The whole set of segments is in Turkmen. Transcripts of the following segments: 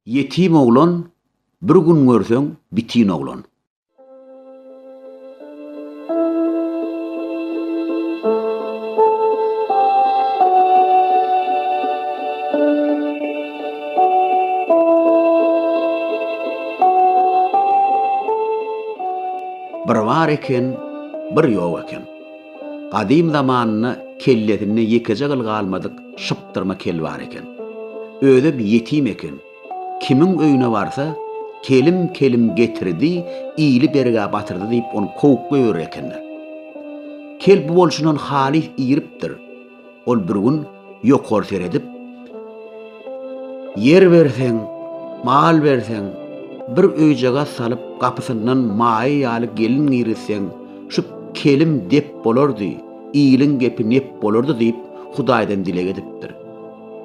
Ýetim oglan bir gün görseň bitin oglan. Bir bar eken, bir ýok eken. Gadym zamanynda kellesinde ýekeje gyl galmadyk şypdyrma kel bar eken. Özem ýetim eken. Kimiň öýüne barsa, kelim-kelim getirdi, ili bergä batyrdy diýip ony kowup goýberer ekenler. Kel bu bolşundan halys iripdir. Ol bir gün ýokary seredip, Ýer berseň, mal berseň, bir öýjagaz salyp, gapysyndan maýa ýaly gelin girizseň, şu kelim dep bolardy, iliň gepi nep bolardy diýip, Hudaýdan dileg edipdir.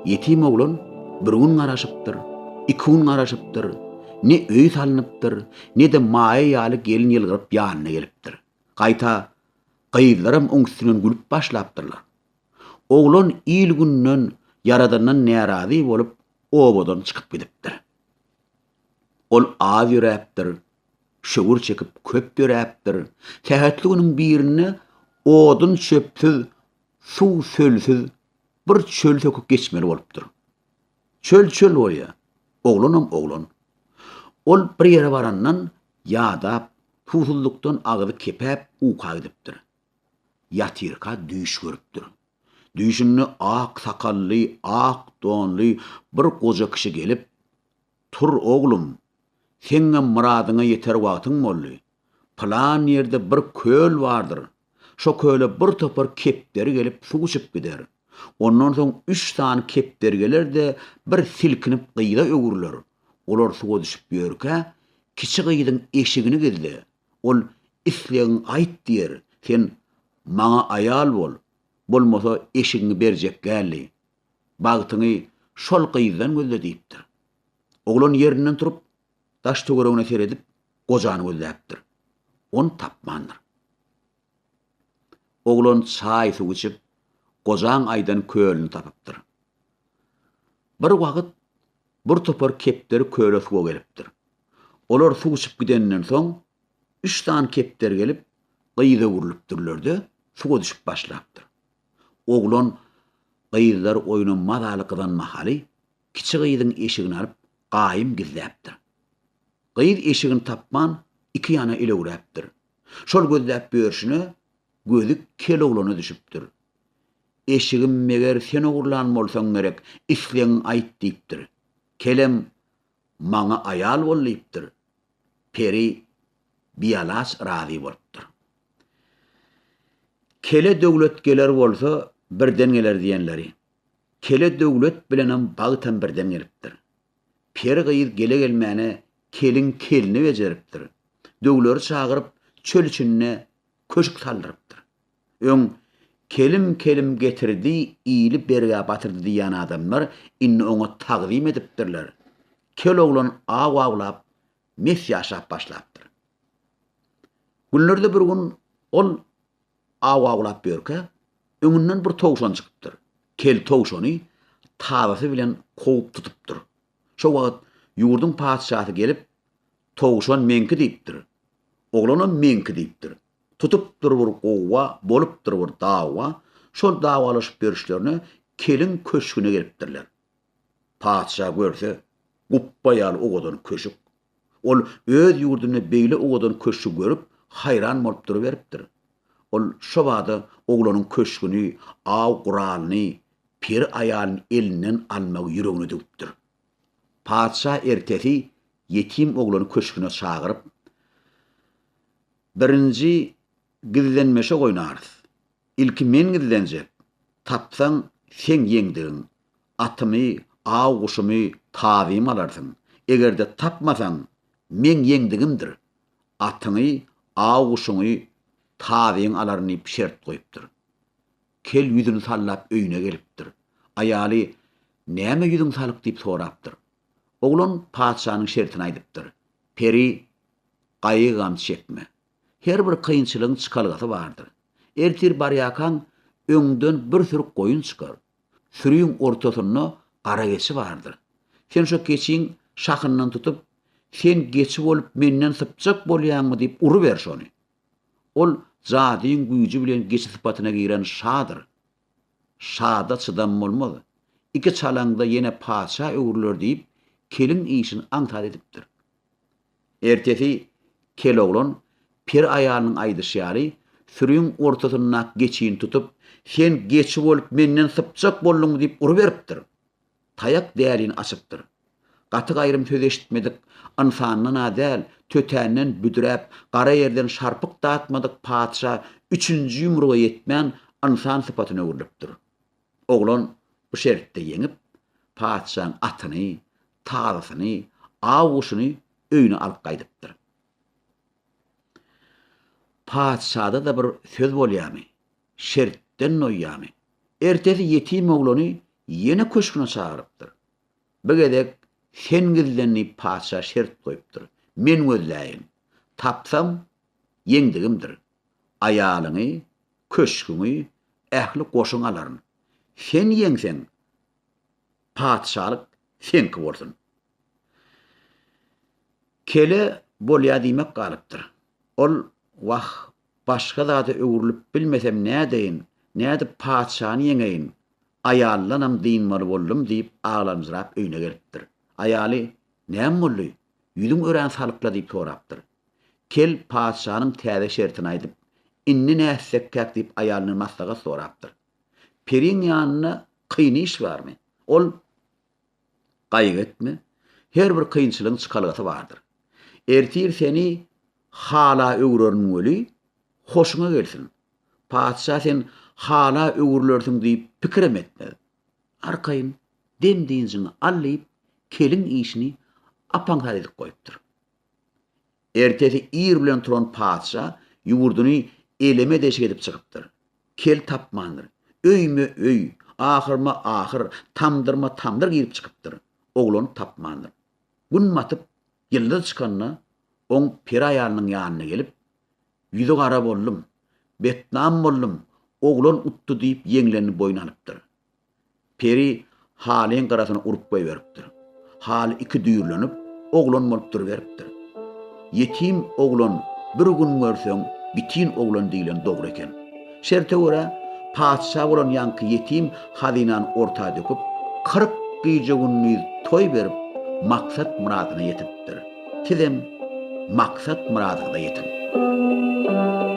Ýetim oglan bir gün garaşypdyr, iki gün garaşypdyr, ne öý salnypdyr, ne-de maýa ýaly gelin ýylgyryp ýanyna gelipdir. Gaýta, gyzlaram oň üstünden gülüp başlapdyrlar. Oglan il-günden, Ýaradandan närazy bolup, obadan çykyp gidipdir. Ol az ýöräpdir, şöwür çekip köp ýöräpdir. Sähetli günüň birinde odun-çöpsüz, suw-sölsüz bir çöl söküp geçmeli bolupdyr. Çöl çöl bolýar, oglanam oglan. Ol bir ýere barandan ýadap, suwsuzlykdan agzy kepäp uka gidipdir. Ýatyrka düýş görüpdir. Düýşünde ak sakally, ak donly bir goja kişi gelip, Tur, oglum, seňňem myradyňa ýeter wagtyň boldy. Pylan ýerde bir köl bardyr. Şo köle bir topar kepderi gelip suw içip gider. Ondan soň üç sany kepderi geler-de bir silkinip gyza öwrüler. Olar suwa düşüp ýörkä, kiçi gyzyň eşigini gizle. Ol islegiňi aýt diýer, sen Maňa aýal bol, bolmasa eşigiňi berjek däl diý. Bagtyňy şol gyzdan gözle diýipdir. Oglan ýerinden turup, daş-töweregine seredip, gojany gözläpdir. Ony tapmandyr. Oglan çaý-suw içip, gojaň aýdan kölüni tapypdyr. Bir wagt bir topar kepderi köle suwa gelipdir. Olar suw içip gidenden soň, üç sany kepderi gelip, gyza öwrülipdirler-de, suwa düşüp başlapdyr. Oglan gyzlar oýna mazaly gyzan mahaly, kiçi gyzyň eşigini alyp, gaýym gizläpdir. Gyz eşigini tapman, iki ýana elewräpdir. Şol gözläp ýörşüne, gözi kel oglana düşüpdir. Eşigim meger sen ogurlan bolsaň gerek, islegiňi aýt diýipdir. Kelem, Maňa aýal bol diýipdir. Peri bialaç razy bolupdyr. Kele döwlet geler bolsa, birden geler diýenleri. Kele döwlet bilenem bagtam birden gelipdir. Peri gyz gele-gelmäne keliň kelini bejeripdir. Döwleri çagyryp, çöl içinde köşk saldyrypdyr. Öň Kelim-kelim getirdi, ili bergä batyrdy diýýän adamlar indi oňa tagzym edipdirler. Kel oglan aw awlap, mes ýaşap başlapdyr. Günlerde bir gün ol aw awlap ýörkä, öňünden bir towşan çykypdyr. Kel towşany tazasy bilen kowup tutupdyr. Şo wagt ýurduň patyşasy gelip, Towşan meňki diýipdir. Oglanam meňki diýipdir. Tutupdyr bir gowga, bolupdyr bir dawa. Şol dawalaşyp ýörüşlerine keliň köşgüne gelipdirler. Patyşa görse, gupba ýaly owadan köşük. Ol öz ýurdunda beýle owadan köşgi görüp, haýran bolup duruberipdir. Ol şobada oglanyň köşgüni, aw guralyny, peri aýalyny elinden almagy ýüregine düwüpdir. Patyşa ertesi ýetim oglany köşgüne çagyryp, Birinji gizlenmeşek oýnarys. Ilki men gizlenjek. Tapsaň, seň ýeňdigiň. Atymy, aw guşumy, tazymy alarsyň. Eger-de tapmasaň, meň ýeňdigimdir. Atyňy, aw guşuňy, tazyňy alaryn diýip şert goýupdyr. Kel ýüzüni sallap öýüne gelipdir. Aýaly, Näme ýüzüň salyk diýip sorapdyr. Oglan patyşanyň şertini aýdypdyr. Peri, Gaýgy-gam çekme. Her bir kynçylygyň çykalgasy bardyr. Ertir barýarkaň, öňden bir süri goýun çykar. Süriň ortasynda gara geçi bardyr. Sen şo geçiň. şahyndan tutup, Sen geçi bolup menden sypjak bolýaňmy diýip uruber şony. Ol jadyň güýji bilen geçi sypatyna giren şadyr. Şada çydam bolmaz. Iki çalaňda ýene patyşa öwrüler diýip, keliň işini aňsat edipdir. Ertesi kel oglan peri aýalynyň aýdyşy ýaly, süriň ortasyndaky geçini tutup, Sen geçi bolup menden sypjak bolduňmy diýip uruberipdir. Taýak dälini açypdyr. Gaty-gaýrym söz eşitmedik, ynsandan-a däl, tötänden büdräp, gara ýerden şarpyk datmadyk patyşa üçünji ýumruga ýetmän, ynsan sypatyna öwrülipdir. Oglan bu şertde ýeňip, patyşaň atyny, tazysyny, aw guşuny öýüne alyp gaýdypdyr. Patyşada-da bir söz bolýamy? Şertden doýýamy? Ertesi ýetim oglany ýene köşgüne çagyrypdyr. Bir gezek sen gizlen diýip patyşa şert goýupdyr. Men gözläýin. Tapsam, ýeňdigimdir. Aýalyňy, köşgüňi, ähli goşuňy alaryn. Sen ýeňseň, patyşalyk seňki bolsun. Kele bolýa diýmek galypdyr. Ol, Wah, başga zada öwrülip bilmesem nädeýin, nädip patyşany ýeňeýin, aýaldanam dynmaly boldum diýip aglamjyrap öýüne gelipdir. Aýaly, Näme boldy, ýüzüň örän salykla diýip sorapdyr. Kel patyşanyň täze şertini aýdyp, Indi nätsekkäk diýip aýalyndan maslahat sorapdyr. Periň ýanynda kyn iş barmy? Ol, Gaýgy etme, her bir kynçylygyň çykalgasy bardyr. Ertir seni hala öwrerin weli, hoşuňa gelsin. Patyşa sen hala öwrülersiň diýip pikirem etmez. Arkaýyn dem-dynjyňy al diýip, keliň işini apaňsat edip goýupdyr. Ertesi ir bilen turan patyşa ýurduny eleme-deşik edip çykypdyr. Kel tapmandyr. Öýme-öý, ahyrma-ahyr, tamdyrma-tamdyr girip çykypdyr. Oglany tapmandyr. Gün batyp, ýyldyz çykanda, oň peri aýalynyň ýanyna gelip, Ýüzi gara boldum, betnam boldum, oglan utdy diýip ýeňlenini boýun alypdyr. Peri halyň gyrasyna urup goýberipdir. Haly iki düýrlenip, oglan bolup duruberipdir. Ýetim oglan bir gün görseň, bitin oglan diýlen dogry eken. Şerte görä, patyşa bolan ýaňky ýetim hazynany orta döküp, 40 gije-gündiz toý berip, maksat-myradyna ýetipdir. Sizem maksat-myradyňyza ýetiň.